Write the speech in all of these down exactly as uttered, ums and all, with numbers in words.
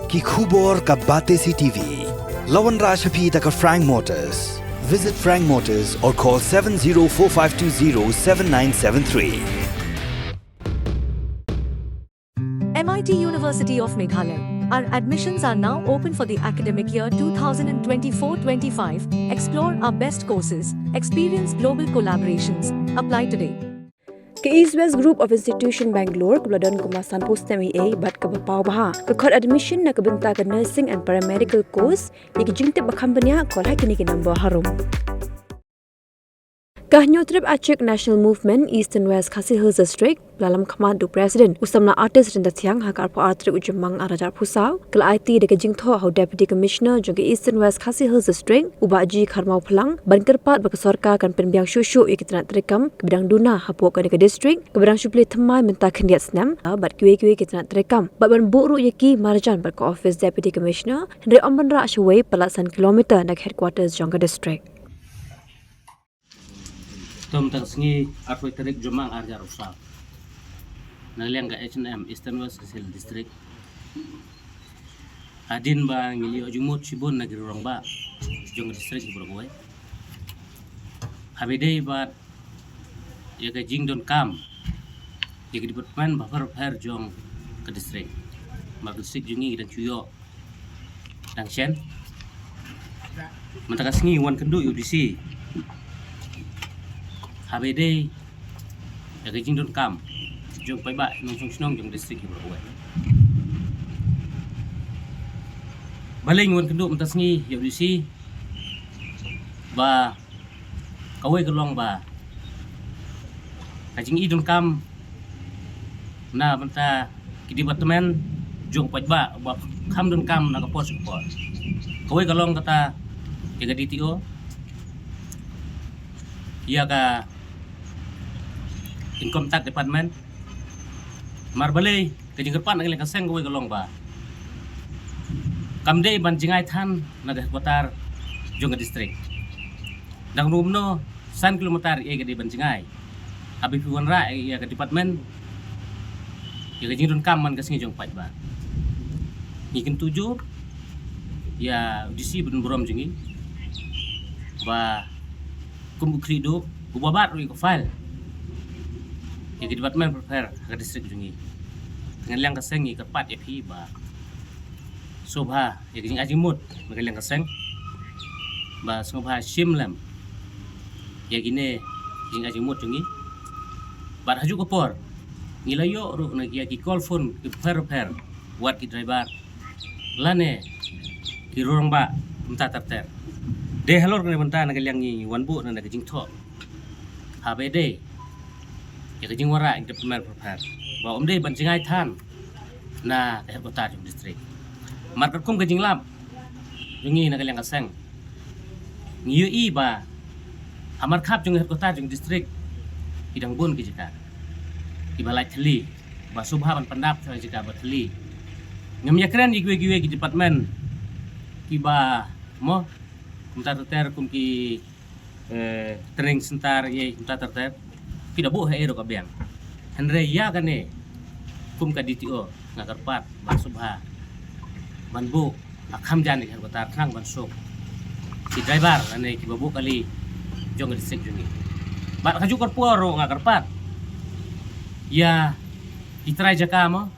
Ki khubor ka Batesi TV. La wanrah sha phi da ka Frank Motors. Visit Frank Motors or call seven zero four five two zero seven nine seven three. M I T University of Meghalaya. Our admissions are now open for the academic year two thousand twenty-four twenty-five. Explore our best courses, experience global collaborations. Apply today. Ka East West Group of Institution Bangalore kaba la don kumba sanphew snem eiei bad kaba paw bha ka khot admission na ka bynta ka nursing and paramedical course. Ïa ki jingtip ba kham bniah call ha kine ki number harum. Ka Hynñiewtrep Achik National Movement Eastern West Khasi Hills District, la lam khmat da u President u samla Artist Ryntathiang ha ka arphew ar tarik u Jymmang arhajar arphew saw, ka la aiti da ka jingthoh ha u Deputy Commissioner jong ka Eastern West Khasi Hills District, u Bah G Kharmawphlang, ban kyrpad ba ka sorkar kan pynbiang shuh shuh ïa ki tnat treikam kiba dang duna hapoh kane ka district, kiba dang shu plie thymmai mynta khyndiat snem, bad kiwei kiwei ki tnat treikam, bad ban buh ruh ïa ki marjan bad ka office Deputy Commissioner, hynrei ym ban rah shawei palat san kilometer na ka headquarters jong ka district. Te mynta ka sngi arphew tarik Jymmang arhajar arphew saw, na liang ka H N M, Eastern West Khasi Hills District, hadien ba ngi la ïoh jingmut shibun na ki rangbah jong ka district hi baroh kawei, haba ïadei bad ïa ka jingdonkam ïa ki department bapher bapher jong ka district. Namar ka district jong ngi ki dang shu ïoh dang shen. Mynta ka sngi wan kynduh ïa u D C haba ïadei ïa ka jingdonkam jong paidbah nongshong shnong jong district hi baroh kawei. Balei ngi wan kynduh mynta ka sngi ïa u D C? Ba kawei ka long ba ka jingïadonkam na bynta ki department jong paidbah ba kham donkam na ka por sha ka por. Kawei ka long kata ïa ka D T O, ïa ka Income Tax Department. Namar balei, ka jingkyrpad na ka liang ka seng kawei ka long ba kam dei ban jngai than na ka headquarter jong ka district. Dang kumno, san kilometer ïa ka dei ban jngai. Haba phi wanrah ïa ka department, ïa ka jingdonkam man ka sngi jong paidbah. Ngi kyntu jur ïa u D C ba donburom jong ngi ba kum u khlieh duh, u ba bat ruh ïa ka file ïa ki department bapher bapher ha ka district jong ngi. Te na ka liang ka seng ngi kyrpad ïa phi ba sngewbha ïa ka jingai jingmut na ka liang ka seng, ba sngewbha shim lem ïa kine ki jingai jingmut jong ngi. Bad ha kajuh ka por ngi la ïoh ruh na ki, ïa ki call phone ki bapher bapher, wat ki driver lane ki rangbah kumta ter ter. Dei halor kane ka bynta na ka liang ngi wan buh na ka jingthoh haba ïadei ïa ka jingwanrah ïa ki department bapher bapher ba ym dei ban jngai than na ka headquarter jong district. Namar katkum ka jinglap jong ngi na ka liang ka seng, ngi ïohi ba ha markhap jong ka headquarter jong district ki dang bun ki jaka kiba lait thylli, ba sngewbha ban pyndap sha jaka ba thylli. Ngam ïakren ïa kiwei kiwei ki department kiba mo kumta ter ter, kum ki eh, training center, ïa kumta ter ter, ki da buh ha ei ruh ka biang. Hynrei ïa kane kum ka D T O nga kyrpad ba sngewbha ban buh ha kham jan ïa ka headquarter khnang ban suk ki driver lane kiba buh kali jong ka district jong ngi. Bad ha kajuh ka por ruh nga kyrpad ïa ki trai jaka mo,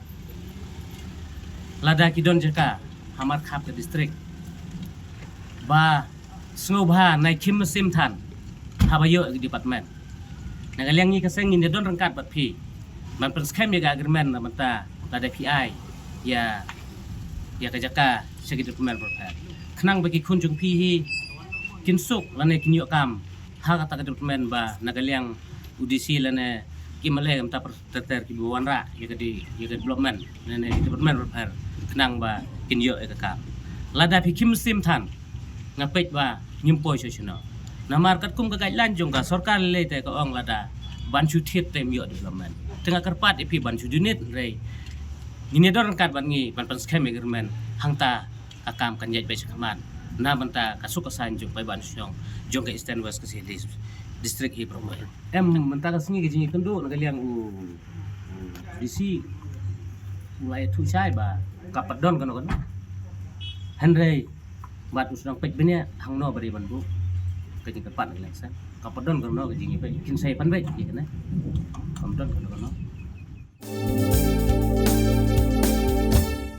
lada ki don jaka ha markhap ka district, ba sngewbha nai khim mynsiem than haba ïoh ïa ki department. Na ka liang ngi ka seng ngin ïa don ryngkat bad phi ban pynskhem ïa ka agreement na bynta lada phi ai ïa, ïa ka jaka sha ki department bapher bapher, khnang ba ki khun jong phi hi kin suk lane kin ïoh kam ha kata ka department ba na ka liang u D C lane ki M L A kumta ter ter kiba wanrah ïa ka di, ïa ka development lane department bapher bapher khnang ba kin ïoh ïa ka kam. Lada phi khim mynsiem than, nga peit ba ngim poi sha shano. Namar katkum ka guideline jong ka sorkar lei lei te ka ong lada ban shu thied te ym ïoh development. Te nga kyrpad ïa phi ban shu donate, hynrei ngin ïa don ryngkat bad ngi ban pynskhem ïa ka agreement, hangta ka kam kan ïaid beit sha khmat na bynta ka suk ka saiñ jong paidbah nongshong jong ka Eastern West Khasi Hills District hi baroh. Em, mynta ka sngi ka jingïakynduh na ka liang u, u D C u la ïathuh shai ba ka pat don kano kano. Hynrei bad u sdang peit bniah hangno ba dei ban buh ka jingkyrpad na ka election. Ka pat don kano ka jingïapeit, kin sa ïa pynbeit ïa kane. Kam don kano kano.